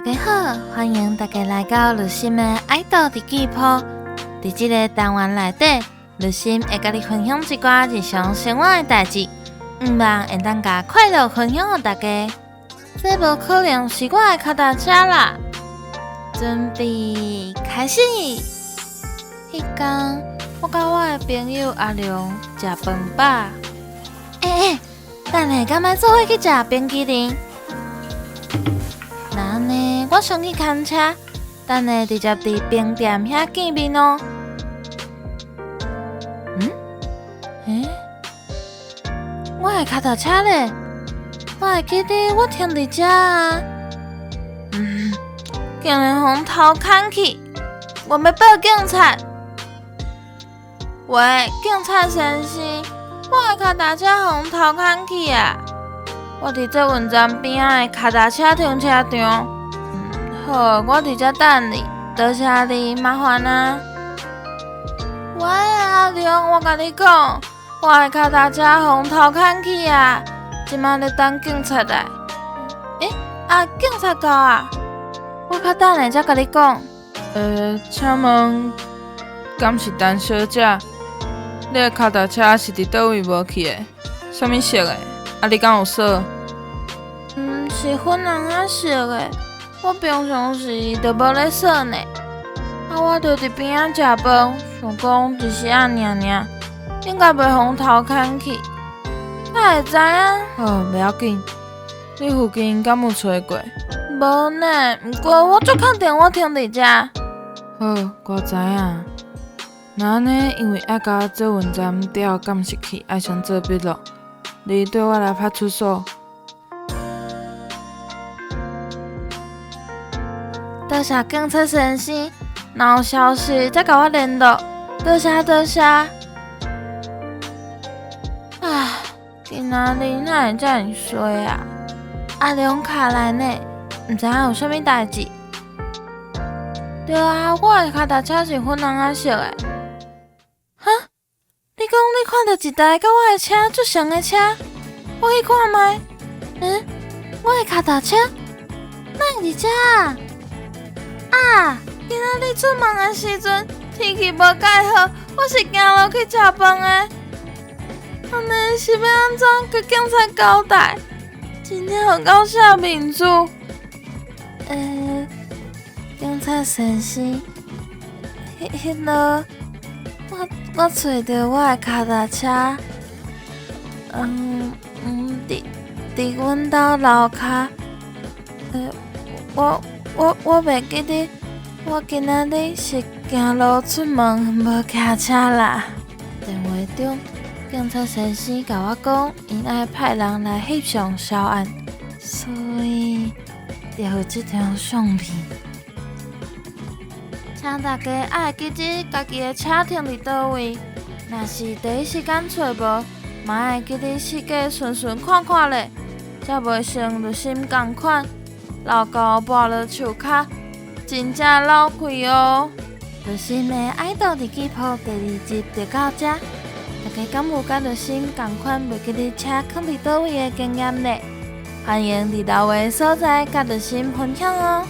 大家好，歡迎大家來到綠心的哀悼日記簿。佇這个單元內底，綠心會佮你分享一寡日常生活的代誌，向望會當共快樂分享予大家。這無可能是我的跤踏車啦！準備開始。彼工，我佮我的朋友阿良食飯飽。欸欸，等下敢欲做伙去食冰淇淋？那按呢，我先去牽車，等下直接佇冰店遐見面哦。嗯？欸？我的跤踏車咧？我會記得我停佇遮啊。嗯，竟然予人偷牽去！我欲報警察！喂，警察先生，我的跤踏車予人偷牽去啊！我佇捷運站邊仔的跤踏車停車場。嗯，好，我佇遮等你，多謝你，麻煩啊。喂，阿良，我共你講，我的跤踏車予人偷牽去啊！這馬咧等警察來。欸，啊，警察到啊！我較等下才共你講。請問，敢是陳小姐？你的跤踏車是佇佗位無去的？啥物色的？啊，你敢有鎖？嗯，是粉紅仔色的。我平常時就無咧鎖呢。啊，我就佇邊仔食飯，想講一時仔爾爾，應該袂予人偷牽去。哪會知影？好，袂要緊。你附近敢有揣過？無呢，毋過我足確定我停佇遮。好，我知影。若按呢，因為愛共捷運站調監視器，愛先做筆錄。你綴我來派出所。多謝警察先生，若有消息再共我聯絡。多謝多謝。唉，今仔日哪會遮爾衰啊？阿良敲來呢，毋知影有啥物代誌。對啊，我的跤踏車是粉紅仔色的。哈？你講你看著一台佮我的車足像的車，我去看覓。嗯？我的跤踏車哪會佇遮啊？啊！今仔日出門的時陣天氣無蓋好，我是行路去食飯的。按呢是欲按怎共警察交代？真正予狗寫面子。警察先生，彼彼落，我揣著我的跤踏車，嗯，佇阮兜樓跤。我袂記得，我今仔日是行路出門，無騎車啦。電話中，警察先生共我講，𪜶愛派人來翕相銷案，所以就有這張相片。請大家愛記得家己的車停佇佗位，若是第一時間揣無，嘛愛記得四界巡巡看看咧，才袂像綠心仝款，老狗跋落樹跤，真正落氣哦。綠心的哀悼日記簿第二集就到遮，大家敢有佮綠心仝款袂記得車囥佇佗位的經驗呢？歡迎佇留言所在佮綠心分享哦。